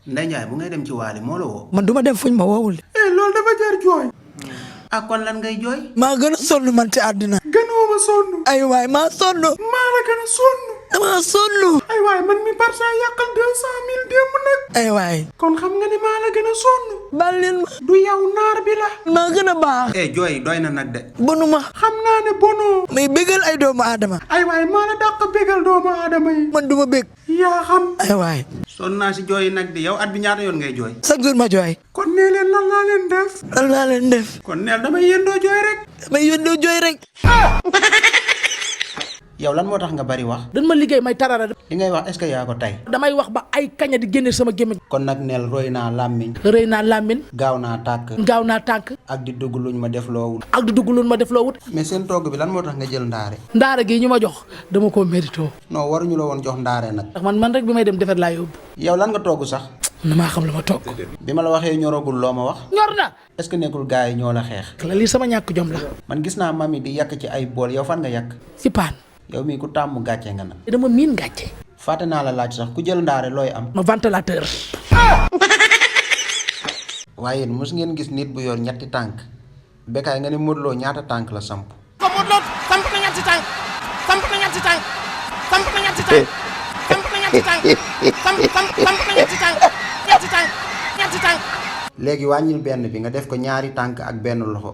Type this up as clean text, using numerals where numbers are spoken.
Ndeye Ndiaye bu ngay dem ci waali moo la woo. man duma dem fuñ ma woowul de. loolu dafa jar jooy. ah kon lan ngay jooy. maa gën a sonn man ci àddina. gënoo ma sonn. ay waay maa sonn. maa la gën a sonn. damaa sonn. ay waay man mi Barça yàqal 200 000 démb nag. ay waay. kon xam nga ni maa la gën a sonn. baal leen ma. du yow naar bi la. maa gën a baax. jooy doy na nag de. bonu ma. xam naa ne bonoo. may bégal ay doomu aadama. ay waay maa la dàq bégal doomu aadama yi. man duma bég. yaa xam. ay waay. sonn naa si jooy nag di yow at bi ñaata yoon ngay jooy. chaque jour ma jooy. kon nee leen lan laa leen def. lan laa leen def. kon neel damay yendoo jooy rek. damay yónnee jooy rek. yow lan moo tax nga bari wax. dañ ma liggéey may tarara. li ngay wax est-ce que yaa ko tey. damay wax ba ay kaña di génne sama gémmiñ. kon nag neel roy naa làmmiñ. rëy naa làmmiñ. gaaw naa tàkk. gaaw naa tànk. ak di dugg luñ ma def loowul. ak di dugg luñ ma def loo wut. mais seen togg bi lan moo tax nga jël ndaare. ndaara gi ñu ma jox dama koo mérito. non waruñu la woon jox ndaare nag. ndax man rek bi may dem defar laa yóbbu. yow lan nga togg sax. na maa xam la ma togg. bi ma la waxee ñoragul loo ma wax. ñor na. est-ce que nekkul gars yi ñoo la xeex. la lii sama ñàkk jom la. man gis naa mami di yàq ci ay bool yow fan nga yàq. ci paan. yow mii ku tàmm gàcce nga nag. dama miin gàcce. fàtte naa la laaj sax ku jël ndaare looy am. ma ventilateur. waaye yéen mos ngeen gis nit bu yor ñetti tànk Bécaye nga ne Modou Lo ñaata tànk la samp. ko Modou Lo samp na ñetti tànk samp na ñetti tànk samp na ñetti tànk samp na ñetti tànk samp na ñetti tànk ñetti tànk ñetti tànk. léegi wàññil benn bi nga def ko ñaari tànk ak benn loxo